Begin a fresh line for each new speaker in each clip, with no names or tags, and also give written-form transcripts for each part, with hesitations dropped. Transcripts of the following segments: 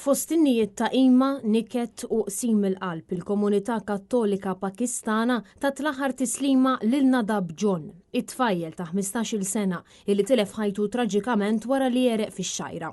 Fost innijiet ta' qima, niket u qsim il-qalb, il-komunità Kattolika Pakistana tat l-aħħar tislima lil Nadab John, it-tfajjel ta' 15-il sena illi tilef ħajtu traġikament wara li għereq fix-xgħajra.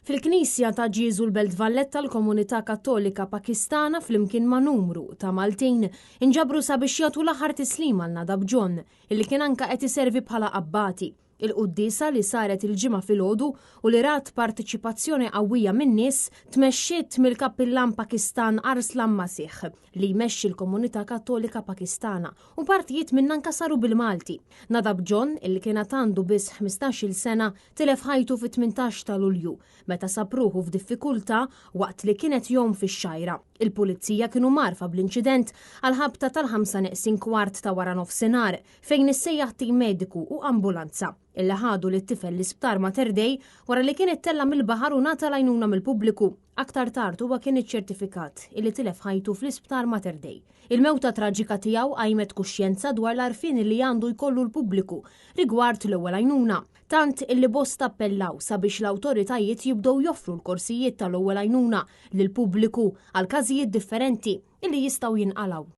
Fil-Knisja ta' Ġieżu l-Belt Valletta l-komunità Kattolika Pakistana flimkien ma' numru ta' Maltin inġabru sabiex jagħtu l-aħħar tislima għal Nadab John illi kien anka qed iservi bħala abbati. Il-quddiesa li saret il-Ġimgħa filgħodu u li rat parteċipazzjoni qawwija min-nies tmexxiet mill-Kappillan Pakistan Arslan Masih li jmexxi l-komunità Kattolika Pakistana u partijiet minnha anka saru bil-Malti. Nadab John, illi kien għad għandu biss 15-il sena, tilef ħajtu fit-18 ta' Lulju meta sab ruħu f'diffikultà waqt li kien qed jgħum fix-xgħajra. Il-Pulizija kienu mgħarrfa bl-inċident għall-ħabta tal-ħamsa neqsin kwart ta' waranofsinhar fejn issejjaħ tim mediku u ambulanza illi ħadu lit-tifel l-Isptar Mater Dei wara li kien ittella' mill-baħar u ngħata l-għajnuna mill-pubbliku. Aktar tard huwa kien iċċertifikat illi tilef ħajtu fl-Isptar Mater Dei. Il-mewta traġika tiegħu qajmet kuxjenza dwar l-għarfien illi għandu jkollu l-pubbliku rigward l-ewwel għajnuna, tant illi bosta appellaw sabiex l-awtoritajiet jibdew joffru l-korsijiet tal-ewwel għajnuna lill-pubbliku għal każijiet differenti illi jistgħu jinqalgħu.